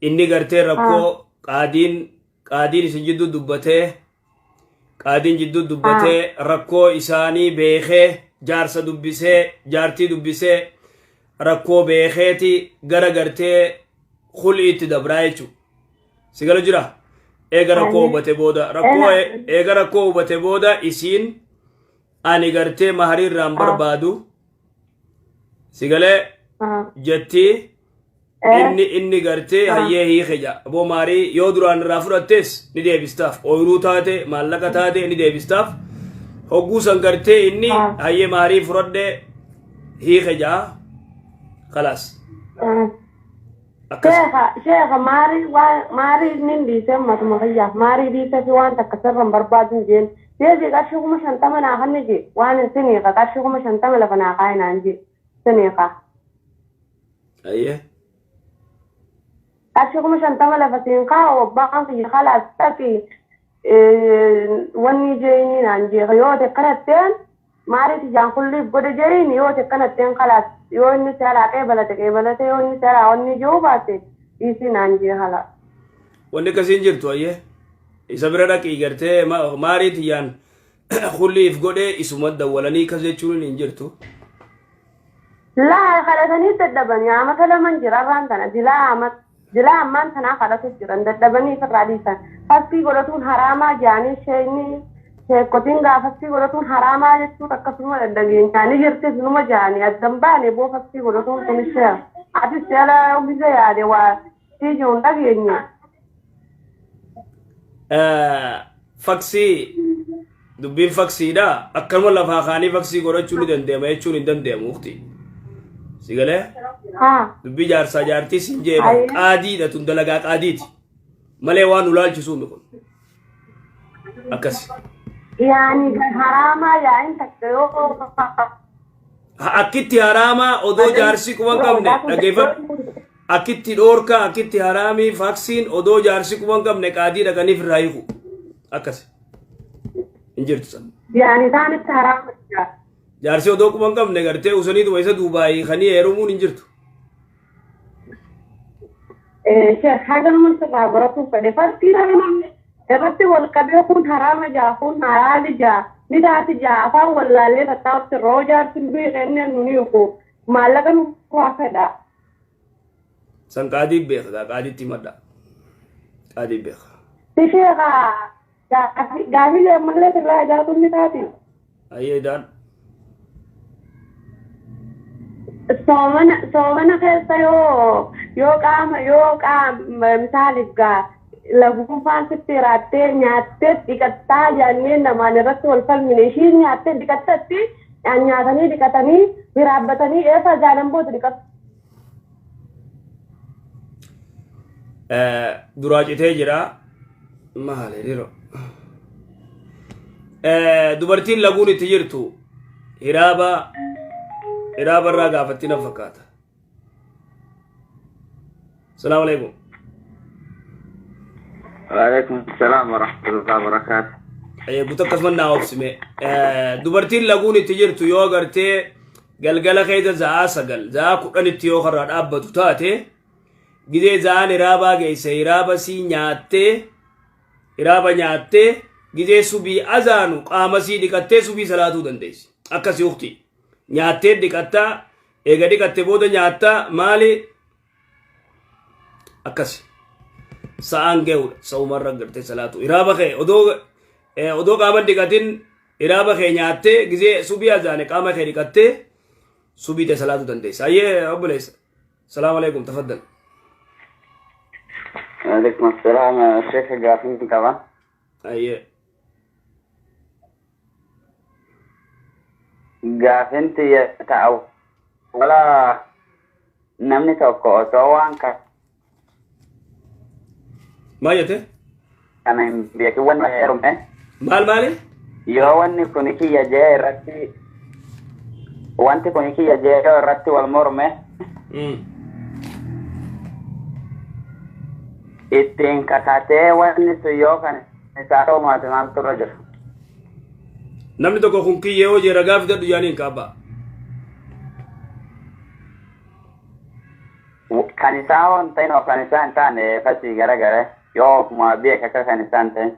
Inni gartee rakkoo qaadiin qaadiin isin jidduu dubbatee qaadiin jidduu dubbatee rakkoo isaanii beekee jaarsa dubbisee jaartii dubbisee rakkoo beekeeti gara gartee khul'iitti dabraa jechuudha. Si gala jira? Eega rakkoo hubate booda rakkoo eega rakkoo hubate booda isiin ani gartee maharii irraan barbaadu si galee jettii inni inni gartee hayyee hiike jedha aboo maarii yoo duraan irraa fudhattes ni deebistaaf ooyiruu taate maallaqa taate ni deebistaaf hogguu san gartee inni hayyee maarii fudhadhe hiike jedha kalaas akkas Sheekha sheekha maarii waan maarii nin dhiisee matuma kiyyaaf maarii dhiisee fi waan takka sirra hin barbaadu hin jeen. Deebii qarshii 50,000 naa kanni jee waan hin siniiqa qarshii 50,000 lafa naa kaayi naan jee siniiqa. Ayyee. Qarshii 50,000 lafa siin kaa'u abbaan kiyya kalaas dhaqi wanni jeeyinii naan jee yoo ta'e kanatteen maarii tiyyaan kulliif godhe jeeyini yoo ta'e kanatteen kalaas yoo inni si alaa qeebalate qeebalate yoo inni si alaa wanni jiru baate dhiisii naan jee kalaas. Wanni akkasiin jirtu ayyee. Isa bira dhaqii gartee maarii tiyyaan kulliif godhe isuma dawwalanii kas jechuun hin jirtu. Laa kadhatanii dadhabanii amata laman jira irraan tana dilaa amat dilaa ammaan tanaa kadhatu jiran dadhabanii ofirraa dhiisan faskii godhatuun haraamaa jaanii sheeyni sheekotiin gaa faskii godhatuun haraamaa jechuun akkasuma dhageenyaanii jirtis numa jaanii addan baane boo faskii godhatuun kun ishee atis jala gise yaade waa sii jiru hin dhageenye. Faksii dubbiin faksiidha akkanuma lafaa kaanii faksii godhachuu ni danda'ama jechuun hin danda'amu ukti. Si galee Haa. dubbii jaarsaa jaartii siin jee bar Ayyee. qaadiidha tun dalagaa qaadiiti malee waan nu laalchisuumi kun akkas. Yaani haraamaa yaa'in takka yoo Akkitti haraamaa odoo jaarsi quba hin qabne dhaggeeffadhu. Akkitti dhoorkaa akkitti haraamii faaksiin odoo jaarsi quba hin qabne qaadii dhaqaniif irraa hiiku. Akkasi. Hin jirtu san. Yaani isaanitti haraama jira. Jaarsi odoo quba hin qabne gartee usaniituma isa duubaa hiikanii heerumuun hin jirtu. Sheekh haga nama sirraa baratuu fedhe fakkii namni irratti wal qabee kun haraama jaa kun halaali jaa ni taati jaa afaan wallaallee tattaa'utti roo jaarsi du'e kenneen nu ni hiiku maallaqa nu waa fedha. San qaadii beeka gaa qaadiitti himadha. Qaadii beeka. Si sheekha gaafii ammallee sirraa ijaatuun ni taati. Ayyee daan. Soomana soomana keessa yoo yoo qaama yoo qaama misaaliif gaa laguunfaan sitti hiraattee nyaattee dhiqattaa jennee namaan irratti wal falmine ishiin nyaattee dhiqattatti nyaatanii dhiqatanii hiraabbatanii eefa jaalan booda dhiqatu. Duraa citee jira. Maali dhiroo. Dubartiin laguun itti jirtu hiraaba hiraaba irraa gaafatti na fakkaata. Salaamu alaikum. Waalaikum salaam wa rahmatullahi wa barakaatu. Guutuu akkasuma naa obsime. Dubartiin laguun itti jirtu yoo agartee galgala keessa za'aa 9 za'aa 10tti yoo karraa dhaabbatu taate gidee za'aan hiraabaa geesse hiraaba sii nyaattee hiraaba nyaattee gidee subii azaanu qaama sii dhiqattee subii salaatuu dandeessi. Akkasii ukti. Nyaattee dhiqattaa eega dhiqatte booda nyaattaa maali akkasi. Sa'aan ga'uudha sa'umarra gartee salaatu hiraaba kee odoo odoo qaama hin dhiqatin Iraaba kee nyaattee gizee subii azaane qaama kee dhiqattee subii ta'e salaatuu dandeessa. Ayyee obboleessa. Salaamu alaikum tafaddal. Waalaikum assalaam. Sheekha gaafiin qaba. Ayyee. Gaafin tiyya ta'a wala namni tokko osoo waan Maal jette? kana hin beekin wanni heerume Maal maali? yoo wanni kun kiyya jee irratti wanti kun kiyya jee yoo irratti wal morme ittiin kakatee wanni sun yoo kan isaa ta'u maate maaltu irra jira? Namni tokko kun kiyya yoo jee ragaa fidadhu jaaniin kaabaa. Kan isaa hoo hin ta'in kan isaa hin taane fasii garagare yoo ofuma beeka akka kan isaa hin ta'in.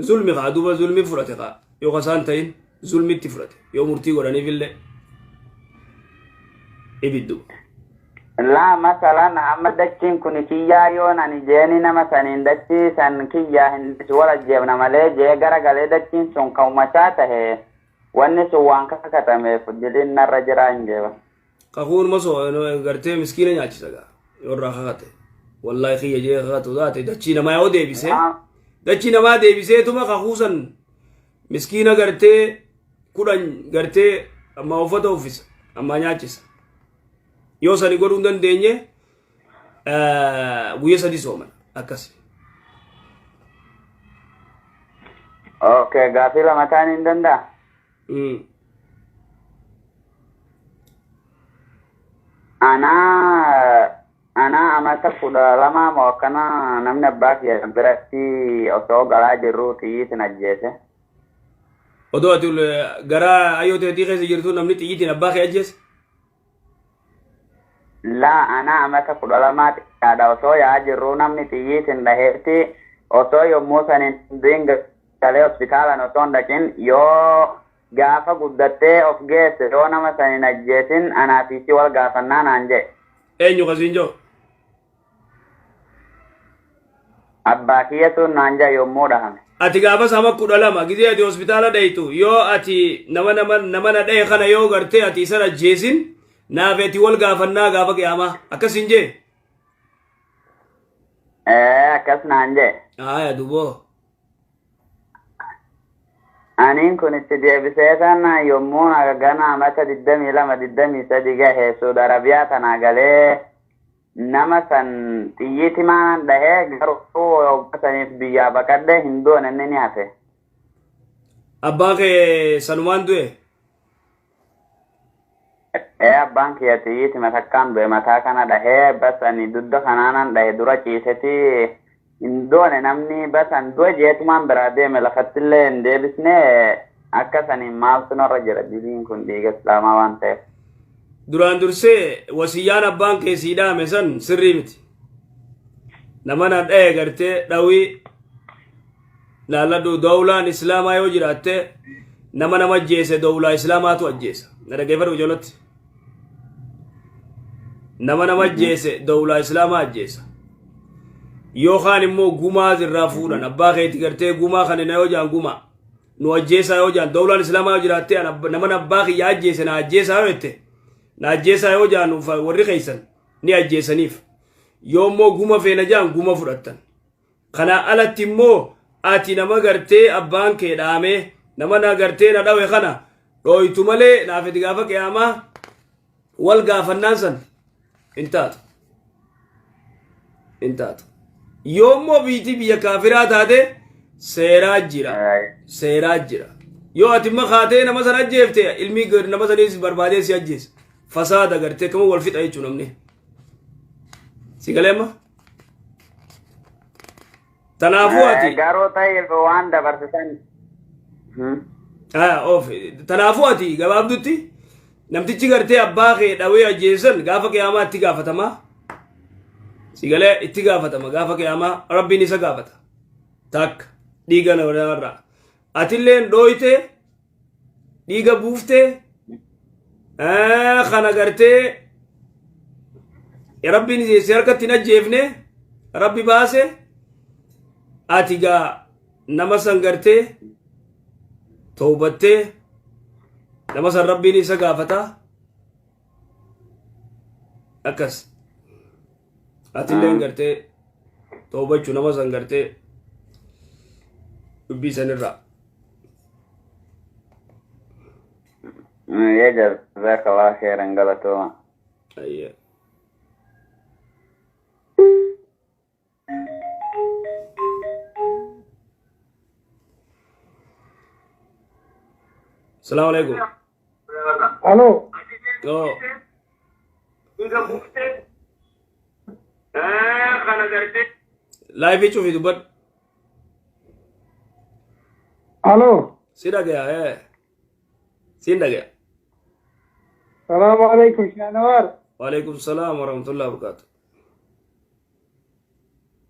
Zulmi kaa duuba zulmi fudhate kaa yoo kasaan ta'in zulmitti fudhate yoo murtii godhaniifillee ibiddu. Laa masalan amma dachiin kun kiyyaa yoon ani jeeni nama saniin dachii san kiyyaa hin wal ajjeefna malee jee garagalee dachiin sun kan isaa tahe wanni sun waan kakatameef diliin narra jiraa hin jeeba. Kakuun masoo gartee miskiina nyaachisa gaa yoo irraa kakate wallaahi kiyya jee kakatu taate dachii namaa yoo deebisee dachii namaa deebiseetuma kakuu san miskiina gartee 10 gartee ammaa uffata uffisa ammaa nyaachisa yoo sani godhuu hin dandeenye guyya 3 sooman akkas. Okay, gaafii lama ta'an hin danda'a. Anaa amata 12 moo akkana namni abbaa kiyya biratti osoo galaa jirru xiyyiitiin ajjeese. Odoo ati garaa ayyoo teetii keessa jirtu namni xiyyiitiin abbaa kee ajjeese? Laa anaa amata 12 xiqqaadha osoo yaa jirru namni xiyyiitiin dhaheetti osoo yommuu san hin du'in galee hospitaalaan osoo hin dhaqin yoo gaafa guddattee of geesse yoo nama san hin ajjeesin anaa fi si wal gaafannaa naan jedhe. Eenyu kasiin jiru? Abbaa kiyyatu naan jedhe yommuu dhahame. Ati gaafa sama 12 gizee ati hospitaala dhayitu yoo ati nama nama nama na dhaye kana yoo gartee ati isa ajjeesin naaf ati wal gaafannaa gaafa qiyaamaa akkas hin jee? Ee akkas naan jedhe. Aya duboo. Aniin kun itti deebisee sana yommuu gana amata 22 23 gahe Suudi Arabiyaa tanaa galee nama san xiyyiiti maan dhahee garuu hoggaa saniif biyyaa baqadhe hin du'an inni ni hafe. Abbaa kee sanumaan du'e? Ee abbaan kiyya xiyyiiti matakkaan du'e mataa kana dhahee bas ani dudda kanaanan dhahe dura ciiseti hin du'ane namni bas an du'e jeetumaan biraa deeme lafattillee hin deebisne akka saniin maaltu narra jira diliin kun dhiiga islaamaa waan ta'eef. Duraan dursee wasiyyaan abbaan kee sii dhaame san sirrii miti. Nama na dhaye gartee dhawii laalladhu dawlaan islaamaa yoo jiraatte nama nama ajjeese dawlaa islaamaatu ajjeesa. Na dhaggeeffadhu ijoollotti. Nama nama ajjeese dawlaa islaamaa ajjeesa. Yookaan immoo gumaa irraa fuudhan abbaa keeti gartee gumaa kana na yoo jaan gumaa nu ajjeesaa yoo jaan dawlaan islaamaa yoo jiraatte nama abbaa kiyya ajjeese na ajjeesaa yoo jette na ajjeesaa yoo jaan warri keessan ni ajjeesaniif. Yoo immoo guma feena jaan guma fudhattan. Kana alatti immoo ati nama gartee abbaan kee dhaamee nama na gartee na dhawe kana dhooytu malee naaf itti gaafa qiyaamaa wal gaafannaan san hin taatu. Hin taatu. Yoo immoo biitii biyya kaafiraa taate seeraa jira. Seeraa jira. Yoo ati immoo kaatee nama sana ajjeefte ilmi nama saniis barbaadee si ajjeesa. Fasaada gartee kama wal fixa jechuun namni. Si galee amma? Tanaafuu ati. Garuu ta'eef waan dabarsisan. Of tanaafuu ati gabaabdutti namtichi gartee abbaa kee dhawee ajjeesan gaafa qiyaamaa itti gaafatama. Si galee itti gaafatama gaafa qiyaamaa rabbiin isa gaafata. Takka dhiiga namarraa. Atilleen dhooyte dhiiga buuftee kana gartee rabbiin si harkatti hin ajjeefne rabbi baase ati gaa nama san gartee toobattee nama san rabbiin isa gaafata akkas atilleen gartee toobachuu nama san gartee dubbii sanirraa. Yee jazakallah khairan galatooma. Ayyee. Salaamu alaikum. Alo. Oh. Live cufi dubbadhu. Alo. Si dhagaya. Siin dhagaya. Salaamu alaikum Shaanawar. Waalaikum salaam warahmatullahi wabarakatuh.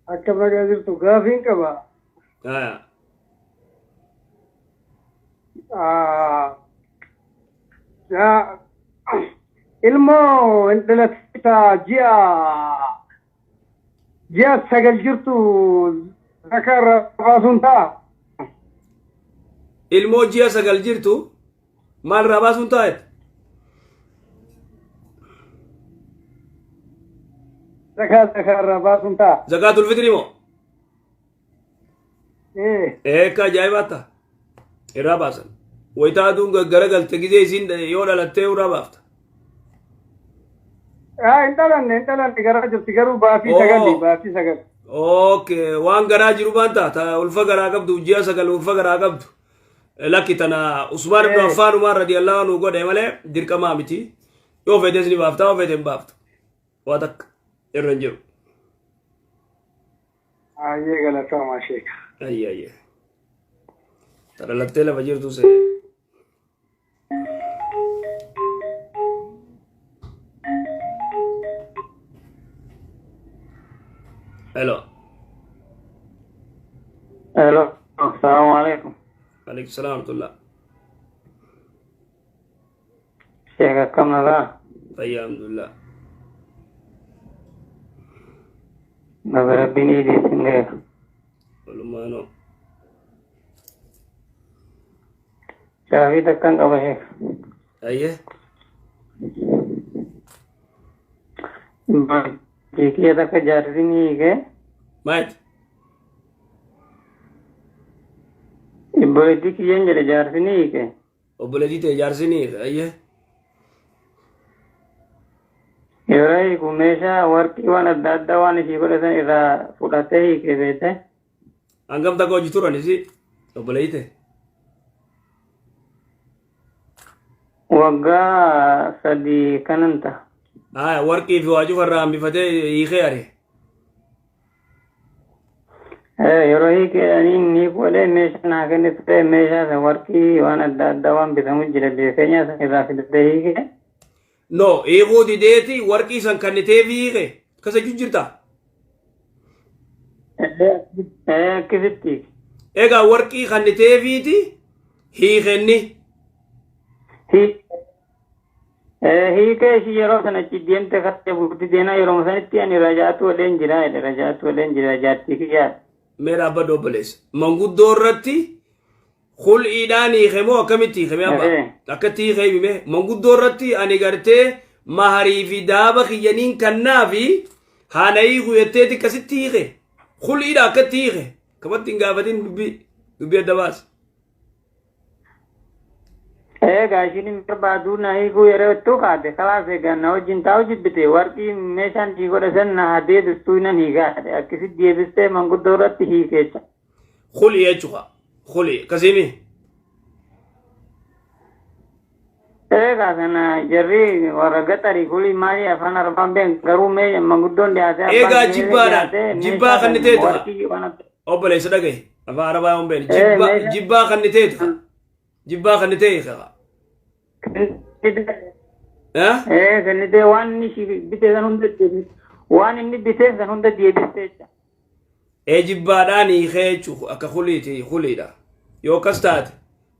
Akka nagaa jirtu gaafiin qaba. Haya. Ah, yaa, Ilmoo hin dhalatte ji'a 9 jirtu zakaa irraa baasuun ta'a. Ilmoo ji'a 9 jirtu maal irraa baasuun taa'e? Zakaa irraa baasuun ta'a. Zakaatul fitrii moo? Ee. Ee, akka ajaa'ibaa ta'a. Irraa baasan. Wayitaa aduun garagalte gizee isiin yoo dhalattee irraa baafta. Haa, hin dhalanne, garaa jirti garuu baatii Oo. 9, baatii 9. Okay, waan garaa jiru baan ta'a. Ta ulfa garaa qabdu, ji'a 9 ulfa garaa qabdu. Lakki, tana Usmaan ibn Affaan Umar radiyallahu anhu godhe malee dirqamaa miti. Yoo feetes ni baafta, yoo feete hin baaftu. Waa takka irra hin jiru. Ayyee, galatoomaa sheeka. Ayye ayye. Ta dhalattee lafa jirtu see. Hello. Hello. Assalamu alaikum. Alaikum salaam wa rahmatullah. Sheekh, akkam nagaa? Fayyaa, alhamdulillah. Baga Rabbiin iidii isin ga'e. Walumaanoo. Gaafii takkan qaba, sheekh. Ayyee. Kiyya takka jaarsi ni hiike. Maayit. Obboleettii kiyyaan jedhe, jaarsi ni hiike. Obboleettii ta'e jaarsi ni hiike. Ayyee. Yeroo hiiku meeshaa warqii waan adda addaa waan ishii godhatan irraa fudhatee hiike, beekte. Hangam takka hojii turan isi obboleettii ta'e? Waggaa 3 kanan ta'a. Haa, warqii fi waa cufa irraa hambifatee hiikee are. Yeroo hiike ani ni godhee meeshaa naa kenne ture, meeshaa san warqii waan adda addaa waan bitamu jira biyya keenya san irraa fidatee hiike. No, hiikuu dideeti warqii san kanniteef hiike. Akkasa jechuun jirta. Akkasitti. Egaa warqii kanniteefiiti hiikenni. Hiikee ishii yeroo sana achi deemte kattee bulti deenaa, yeroo sanitti ani rajaatu waliin jira jedhe, rajaatu waliin jira jaartii kiyyaa. Mee dhaabbadhu, obboleessa. Manguddoo irratti hul'iidhaan hiike moo akkamitti hiike mee abbaa? Akkatti hiike himi. Manguddoo irratti ani gartee maharii fi daaba kiyyaniin kannaa fi haana hiiku jetteeti akkasitti hiike. Hul'iidha akkatti hiike. Kamatti hin gaafatin, dubbii adda baasi. Egaa ishiin hin barbaadu na hiikuu yeroo ittuu kaate, kalaas egaa na wajjin taa'u jibbite, warqii meeshaan ishii godhe san na haa deebistuu nan hiikaa jedhe, akkasitti deebistee manguddoo irratti hiikecha. Hul'ii jechuudha. Hul'ii akkasiimi. Egaa sana jarri warra gaxarii kuli maali afaan arfaan beekan, garuu mee manguddoon dhiyaatee abbaan Egaa keenya jibbaadhaan dhiyaatee jibbaa meeshaa kan san ta'e ta'a. warqii waan adda. Obboleessa, dhagaye. Afaan arabaa yoon beekne. Jibbaa Meeshaa jibbaa kan ta'e ta'a. Jibbaa kan ta'e ta'a. Eh? Kennitee waan inni ishii bitee san hunda deebiste, waan inni bitee san hunda deebiste jecha. Ee, jibbaadhaan hiikee jechuun akka huliiti, huliidha. Yoo akkas taate,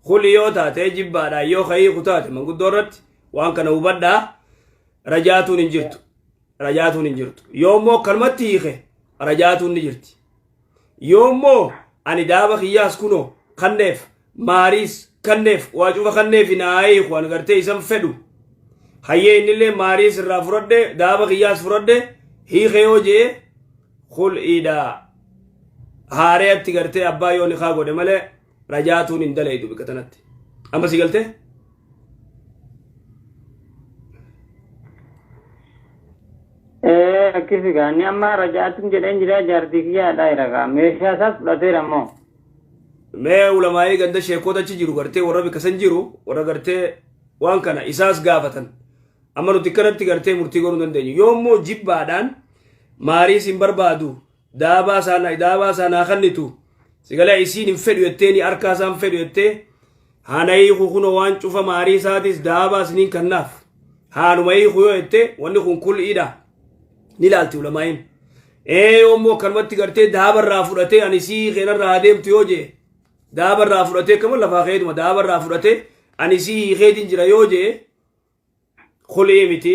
hulii yoo taate, jibbaadhaan yoo ka hiiku taate manguddoo irratti, waan kana hubadhaa, rajaatuun hin jirtu. Rajaatuun hin jirtu. Yoo immoo akkanumatti hiike, rajaatuun ni jirti. Yoo immoo ani daaba kiyyaas kunoo kanneef, maariis kanneef, waa cufa kanneef naa hiiku, ani gartee isan fedhu. Hayyee, innillee maariis irraa fudhadhe, daaba kiyyaas fudhadhe hiike yoo jee, hul'iidha. Haareetti gartee abbaa yoo nikaa godhe malee rajaatuun hin dalaydu bikka tanatti. Amma si galtee? Akkisi gaa inni amma rajaatuun jedheen jira jaartii kiyyaadha jira gaa meeshaa isaas fudhateera immoo. Mee ulamaa'ii ganda sheekota achi jiru gartee warra bikka san jiru, warra gartee waan kana isaas gaafatan. Amma nuti kanatti gartee murtii godhuu hin dandeenyu. Yoo immoo jibbaadhaan maariis hin barbaadu, daabaa isaa naa kennitu sigalee isiin hin fedhu jetteeni, harkaa isaan fedhu jettee, haana hiiku kunoo waan cufa maarii isaatis daabaas niin kannaaf haanuma hiiku yoo jette, wanni kun kul'iidha ni ilaalti ulamaa'iin. Ee yoommoo akkanumatti gartee daabarraa fudhatee ani sii keenarraa adeemtu yoo jee daabarraa fudhatee akkama lafaa keetuma daabarraa fudhatee ani sii hiikeetiin jira yoo jee kulii miti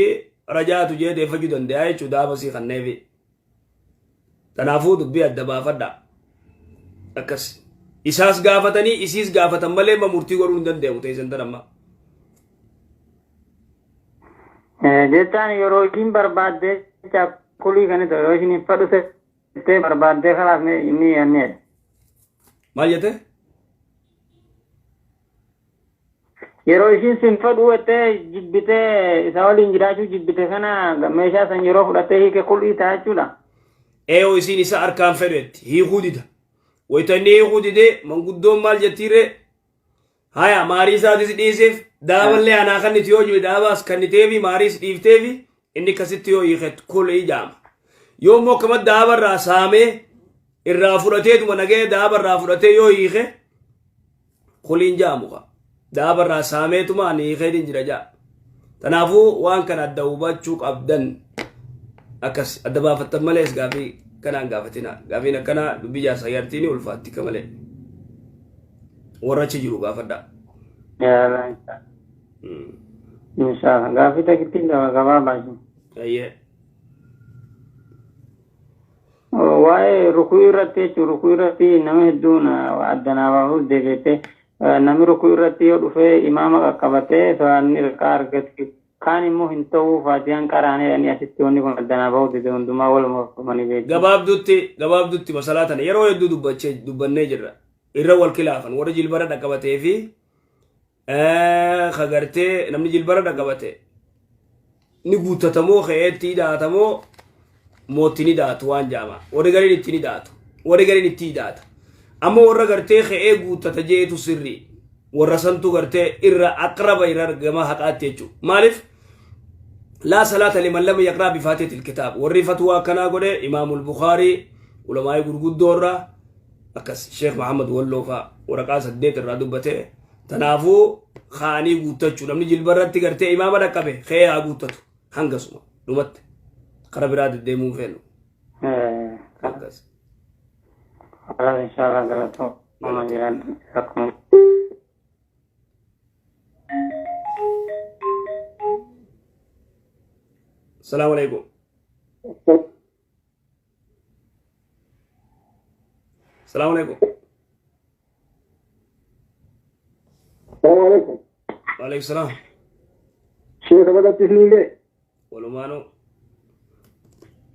rajaatu jee deeffachuu danda'a jechuudha daaba sii kanneefi. Kanaafuu dubbii adda baafadha. Akkas. Isaas gaafatanii isiis gaafatan malee amma murtii godhuu hin danda'amu teessan tan amma. Jechaan yeroo ishiin barbaaddee jecha kulii kan yeroo ishiin hin fedhu settee barbaaddee kalaas inni yanneedha. Maal jette? Yeroo ishiin sin fedhu jettee jibbitee isa waliin jiraachuu jibbite kana meeshaa san yeroo fudhattee hiike kulii ta'a jechuudha. Eeyoo isiin isa harkaan fedhu jetti hiikuu dida. Wayita inni hiikuu didee manguddoon maal jettiiree? Haya maarii isaatis dhiiseef daaballee anaa kanniti yoo jibe daabaas kanniteefi maariis dhiifteefi inni akkasitti yoo hiike kulii jaama. Yoo immoo akkama daabarraa saamee irraa fudhateetuma nagee daabarraa fudhatee yoo hiike kuliin jaamu ka. Daabarraa saameetuma ani hiikeetiin jira jaa. Kanaafuu waan kana adda hubachuu qabdan akkas adda baafattan malees gaafii kanaan gaafatina. Gaafiin akkanaa dubbii jaarsa jaartiin ulfaatti ka malee. Warra achi jiru gaafadhaa. Inshallah gaafii takittiin qaba gabaabaa isheen. Ayyee. Waa'ee rukuu irratti jechuun rukuu irratti nama hedduun addanaa baafuuf deebi'ee namni rukuu irratti yoo dhufee imaama qaqqabatee salaanni irkaa argate kaan immoo hin ta'uu faatiyaan qaraanee jedhanii asitti wanni kun addanaa bahuuf dide hundumaa waluma hordofanii beeku. Gabaabdutti gabaabdutti masalaa tana yeroo hedduu dubbachee dubbannee jirra. Irra wal kilaafan warra jilbara dhaqqabatee fi ka gartee namni jilbara dhaqqabate ni guuttatamoo ka'eetti hidhaatamoo mootti ni daatu waan jaama. Warri gariin itti ni daatu. Warri gariin itti hidhaata. Amma warra gartee ka'ee guuttata jeetu sirrii. Warra santu gartee irra aqraba irra gama haqaatti jechuudha. Maaliif? Laa salaata liman lam yaqraa bifaatihatil kitaab. Warri fatwaa akkanaa godhe Imaamul Bukaarii ulamaa'ii gurguddoo irraa akkas Sheekh Muhammad Walloo fa'aa waraqaa 8 irraa dubbate. Tanaafuu ka'anii guuttachuu namni jilba irratti gartee imaama dhaqqabe ka'ee haa guuttatu hangasuma dhumatti kara biraa deddeemuu hin feenu. Akkas. Inshallah galatooma jiran akkuma. Salaamu alaikum. Salaamu alaikum. Salaamu alaikum. Waalaikum salaam. Sheeka bagatti isinii ga'e. Walumaanuu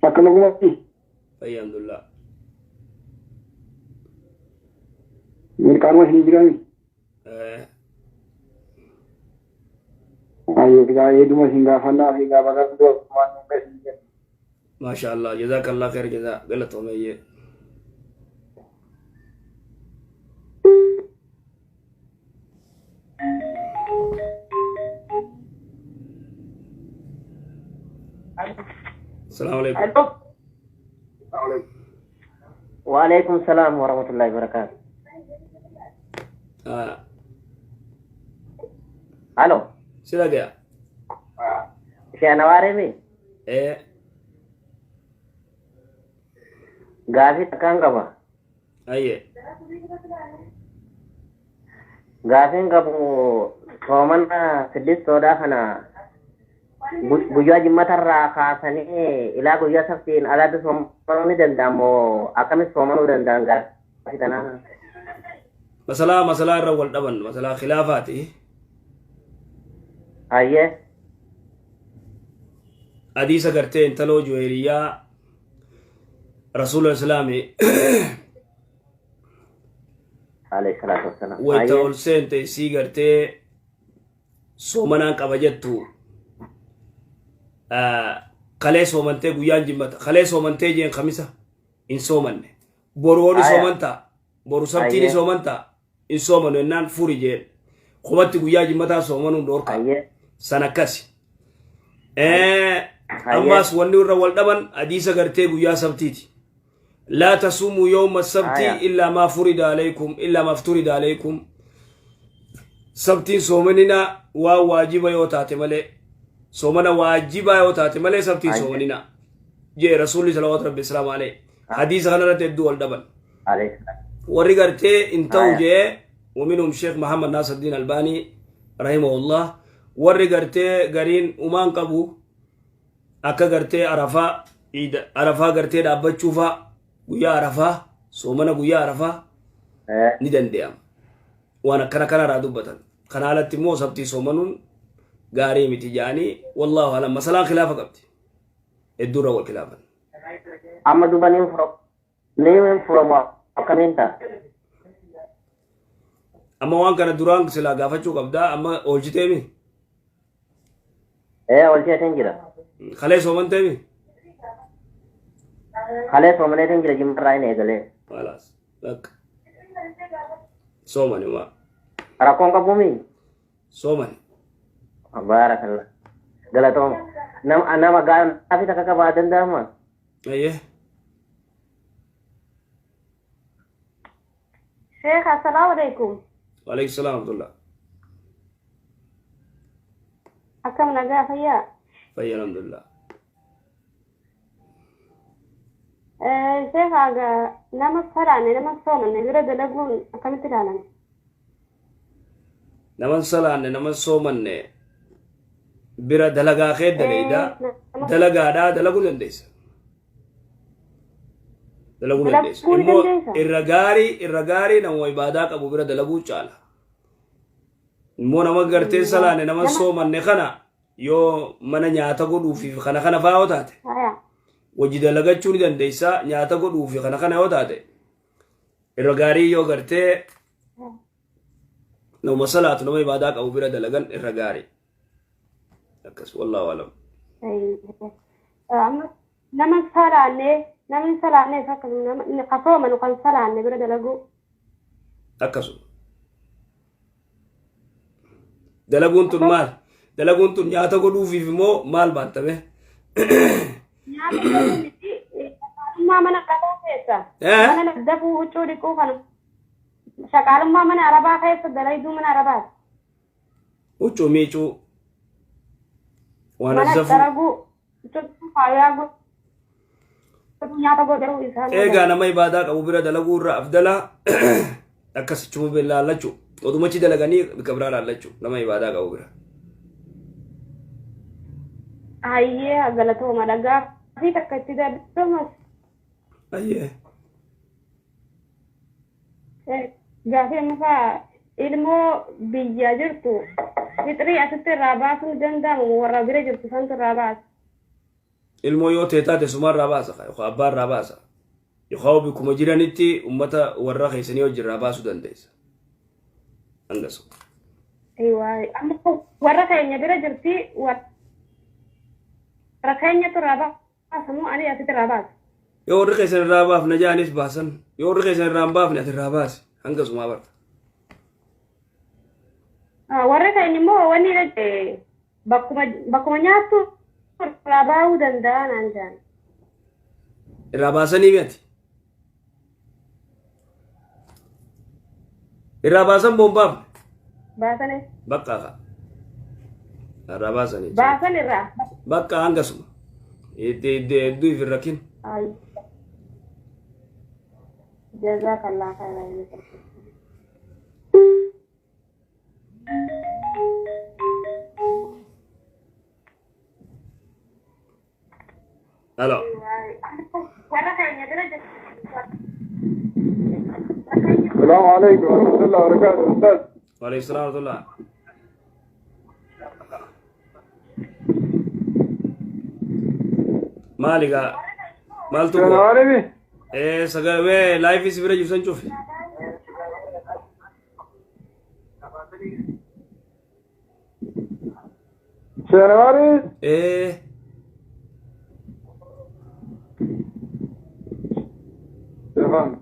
Akka nagumatti. fayya alhamdulillah. Mirqaanuma isinii jirani. Ayyee egaa eeduma isin gaafannaa fi egaa baga waan nuun ga'e isin jedhe. Maasha Allah jazakallah khair jazaa galatoomeeyyee. Assalamu alaikum. Waalaikum salam warahmatullahi wabarakatuh. Ah, Halo, sila gaya. Syekh Anwar mi? Eh, Gaafii takkaan qaba. Ayyee. Gaafiin qabu soomana siddistoodhaa kana guyyaa jimmatarraa kaasanii ilaa guyyaa sabtiin alaatti soomanuu ni danda'amoo akkamitti soomanuu danda'an gaafii tanaa? Masalaa masalaa irra wal dhaban masalaa khilaafaati. Ayyee. Hadiisa gartee intaloo Juweeriyyaa Rasuula Islaami Alayhi salaatu wassalaam. wayta Ayyee. ol seente isii gartee soomanaan qaba jettu kalee soomantee guyyaan jimmata kalee soomantee jeen kamisa hin soomanne boru hoo ni Aya. soomantaa boru sabtii ni Ayyee. soomantaa hin soomanu jennaan furi jeen qubatti guyyaa jimmataa soomanuun dhoorka Ayyee. san akkasi. Ayyee. Ammaas wanni irra wal dhaban hadiisa gartee guyyaa sabtiiti. Laa tasuumuu yawma sabtii Aya. illaa maa furida alaykum illaa maa fturida alaykum. Sabtiin soomanina waan waajiba yoo taate malee soomana waajibaa yoo taate malee sabtiin Ayyee. soomanina. Jee Rasuulli salawaatu rabbi salaamu alayhi. Hadiisa kanarratti hedduu wal dhaban. Alayhi. Warri gartee hin ta'u Haya. Jee ومنهم شيخ محمد ناصر الدين الباني رحمه الله. Warri gartee gariin umaan qabu, akka gartee Arafaa, iida Arafaa gartee dhaabbachuufaa, guyyaa Arafaa, soomana guyyaa Arafaa ni danda'ama. Waan akkana kanarraa dubbatan. Kana alatti immoo sabtii soomanuun gaarii miti jedhanii, wallaahu alam, masalaan khilaafa qabdi. Hedduurra wal khilaafan. Amma duba niin fura niin furamu akkamiin ta'a? Amma waan kana duraan silaa gaafachuu qabdaa. Amma oolchiteemi. Ee, olcheetiin jira. Kalee soomanteemi. Kalee soomaneetiin jira, jimmarraa hin eegalee. Khalaas. Bakka. Soomani maa. Rakkoon qabumi? Soomani. Baarakallah. Galatooma. Nama gaafii takka qabaa danda'ama? Ayyee. Sheekh, assalaamu alaikum. Waalaikum salaam wa rahmatullah. Akkam, nagaa, fayyaa? Fayya, alhamdulillah. Sheekh, aga nama salaanne, nama soomanne bira dalaguun akkamitti ilaalama? Naman salaanne, naman soomanne bira dalagaa kee daleeyda. Dalagaadhaa dalaguu dandeessa. Dalaguu dandeessa. Dalaguu ni Immoo dandeessa? irra gaarii nama ibaadaa qabu bira dalaguu caala. Immoo nama gartee salaanne, nama soomanne kana yoo mana nyaata godhuufi kana kana faa yoo taate wajji dalagachuu ni dandeessa. Nyaata godhuufi kana kana yoo taate, irra gaarii yoo gartee nama salaatu, nama ibaadaa qabu bira dalagan irra gaarii. Akkas, wallaahu alam. Amma nama salaanne, namni salaannes akkasuma, nama ka soomanu kan salaanne bira dalaguu. Akkasuma. Dalaguun tun maal? Dalaguun tun nyaata godhuufiif immoo maal baattame? Nyaata godhuu miti, shaqaalummaa mana arabaa keessa. Eh? Mana dafuu, huccuu dhiquu kana. Shaqaalummaa mana arabaa keessa dalayduu, mana arabaati. Huccuu miicuu. Waan Mana azzafuu. daraguu, huccuu faayaa godhuu, nyaata godhuu isaan. Eegaa nama ibaadaa qabu bira dalaguu irra afdala akkasichuma laallachuu. Odumachi dalaganii bika biraa laallachuu, nama ibaadaa qabu bira. Hayyee, galatooma, dhagaa fi takka itti darbamas. Ayyee. Gaafii ammaffaa, ilmoo biyya jirtu fixrii asitti irraa baasuun danda'amu, warra bira jirtu santu irraa baasa? Ilmoo yoo ta'e taate suma irraa baasa, yookaan abbaa irraa baasa. Yookaan bikkuma jiranitti ummata warra keessanii wajjin irraa baasuu dandeessa. Hangasu. Amma warra keenya bira jirti, warra keenyatu irraa baasamu, ani asitti irraa baasa? Yoo warri keessan irraa baafna jaanis baasan. Yoo warri keessan irraa hin baafne, ati irraa baasi. Hangasumaa barta. Warri keenya immoo wanni bakkuma nyaattu irraa baahuu danda'a naan jedhan. Irraa baasanii mi'ati. Irraa baasan moo hin baafne? Baasanii. Bakka haa. Irraa baasanii. Baasan irraa. Bakka hangasuma. Itti hedduu if hin rakkin. Jazakallah khairan. Halo. Warra keenya bira jirtu. السلام عليكم ورحمة الله وبركاته أستاذ. وعليكم السلام ورحمة الله. Maali gaa? Maaltu السلام bu'a? عليكم. Sagalee live si bira jiru san cufi. السلام عليكم. تمام.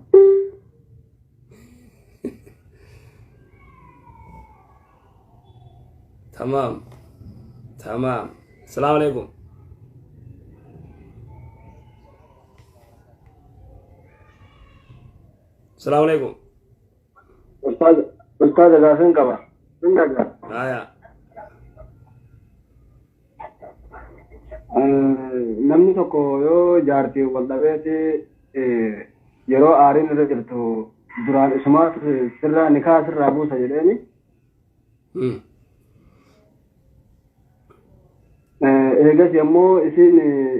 Tamaam. Tamaam. Salaamu alaikum. Salaamu alaikum. أستاذ أستاذ، gaafin qaba. Hin dhagaa. Haya. Namni tokko yoo jaartiin wal dhabeeti yeroo aariin irra jirtu duraan isumaa sirraa nikaa sirraa buusa jedheeni. Eegas yommuu isiin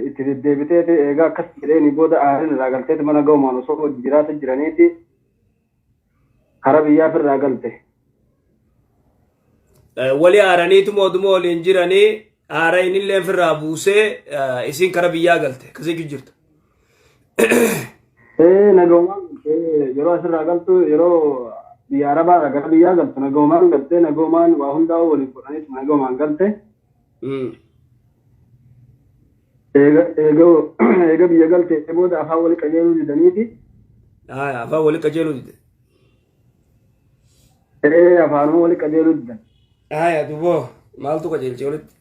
itti deddeebiteeti eegaa akkas jedheeni booda aariin irraa galteeti mana ga'umaan osoo hojii jiraata jiraniiti kara biyyaaf irraa galte. Wali aaraniitu mootummaa waliin jiranii aara innillee ofirraa buusee isiin kara biyyaa galte akkasii jirta. Nagaumaan galtee yeroo asirraa galtu, yeroo biyya Arabaarraa gara biyyaa galtu nagaumaan galtee, nagaumaan waa hundaa waliin godhaniitu nagaumaan galte. Eega biyya galtee booda afaan walii qajeeluu didaniiti. Afaan walii qajeeluu dide. Afaanuma walii qajeeluu didan. Haya, duboo maaltu qajeelche walitti?